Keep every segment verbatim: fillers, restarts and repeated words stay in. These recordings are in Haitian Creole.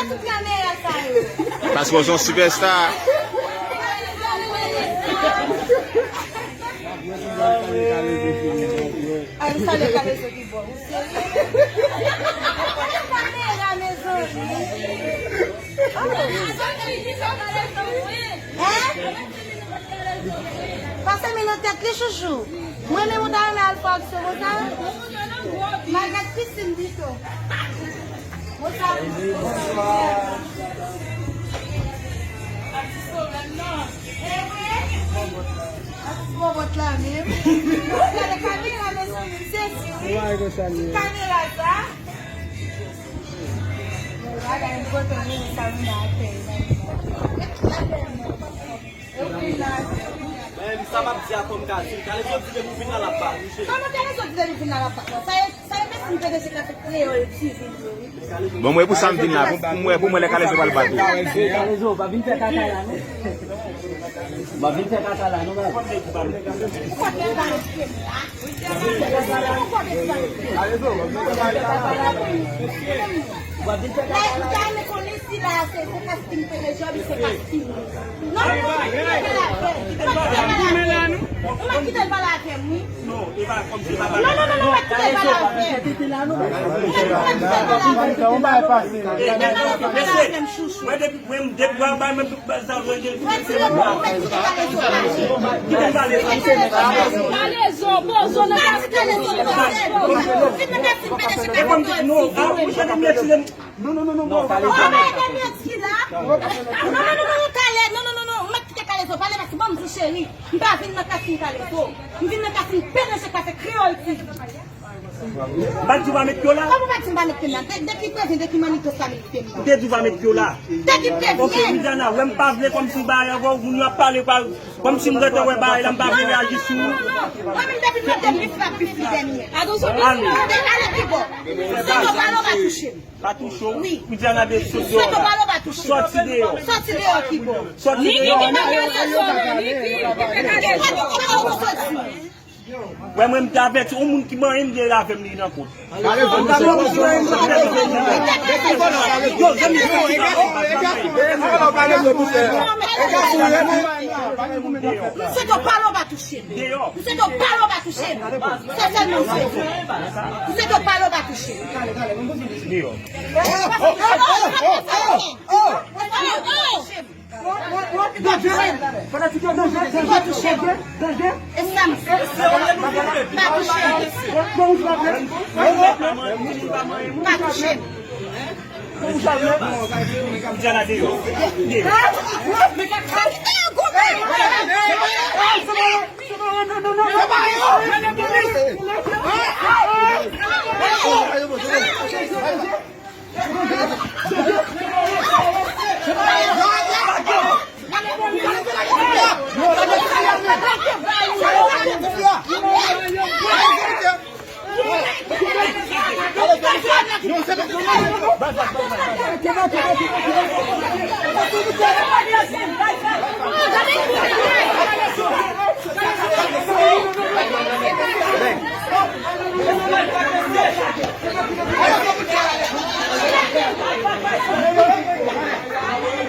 Tout kamera sa yo. Paske w se yon sipèsta. Ay, m salye Kalezo ki bò. Ou serye? Kamera, mezanmi. Hein? Pase mi nan tèt li, chouchou. Mwen menm ou ta renmen al fè aksyon konsa? M al met pisin pito. Bonsoir. Bonsoir. Atis bobot la menm. Gade kamera, mezanmi, sezi wi. Kamera sa. Bagay m kontan wi, sa vin atè. Men sa m ap di a kòm Kalezo, Kalezo di depi w vin la l ap bat ou, cheri. Kòman Kalezo di depi w vin la l ap bat mwen? Sa e, sa e mèsi m te deje ka fè kreyòl ti vin yo wi. Bon, mwen pou sa m vin la, pou, pou mwen, pou mwen lè Kalezo pral bat ou. Kalezo, pa vin fè kaka la non. Pa vin fè kaka la non, baz. Ou konn fè kaka la. Lè, lè, lè, konnen si la, se, se kasting, se jòb, se kasting. Non, non, non, non, kite l avè m. Ou mèt kite l pale avè m, wi. Non, non, non, non, ou mèt kite l pale avè m. Ou mèt, ou mèt kite l pale avè m. Ou mèt kite l pale avè m, chouchou. Mwen depi, mwen depi mwen bay mwen tout bèl sa mwen gen. Mwen di yo pou mwen kite Kalezo pale. Kite Kalezo. Kalezo, pozo nan kalezo. Vin nan kase m pa deje kase m. Non, a, ou chèche m retire m. Non, non, non, non, non. Ou pa bay de menti la. Non, non, non, non, non, talè. Non, non, non, non. Ou mèt kite Kalezo pale paske ban m di cheri. M pa vin nan kase m Kalezo. M vin nan kase m P D G Kafe Kreyòl T V. M pa t di w pa met pye w la. Kòman w pa t di m pa met pye m la? De-, depi kote, depi mannitos la met pye m la? Ou te di w pa met pye w la. Depi te vle. Ok, Widiana, wè m pa vle kòmsi bagay ankò, moun yo ap pale pa, kòmsi m gentan wè bagay la, m pa vle reyaji sou ou. Non, non, non, non. Mwen menm depi m ap bif la, bif li dènye. Ale. Ale, ale pi bò. Sweto pale w pa touche m. Pa touche w. Wi. Widiana de sot deyò la. Sweto pale w pa touche m. Sòti deyò. Sòti deyò ki bò. Sòti deyò. Li ki te pale sou li, li ki te pale sou li. Wè mwen m te avèti, yon moun ki manyen m gen avè m li nan kont. Yo, zanmi, yo, yo. Msye to pale w pa touche m. Msye to pale w pa touche m. Se sèlman msye to. Msye to pale w pa touche m. Msye to pale w pa touche m. Pa touche m. Pa touche m. Pa touche m. Pa touche m.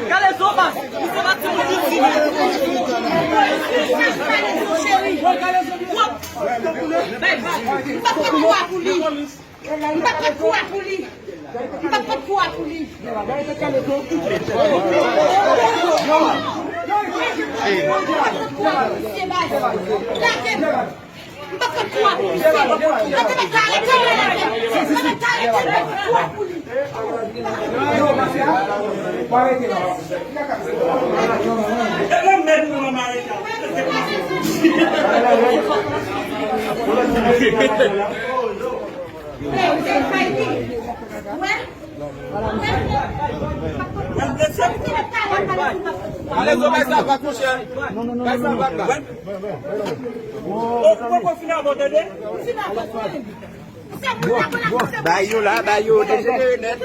Kalezo baz, misye pa timoun itil. Cheri, wòp. M pa pran kou a pou li. M pa pran kou a pou li. M pa pran kou a pou li. M pa pran kou a pou misye baz. Lage m. M pa pran kou a pou misye. Mwen te mèt kale kale avè m. Mwen te mèt kale kale avè m. Mwen te mèt kale kale avè m. Ale, zo, bay sa vag, monchè. Bay sa vag la. Ou poko fin avè w, tande? Bay yo la, bay yo, dejenere nèt.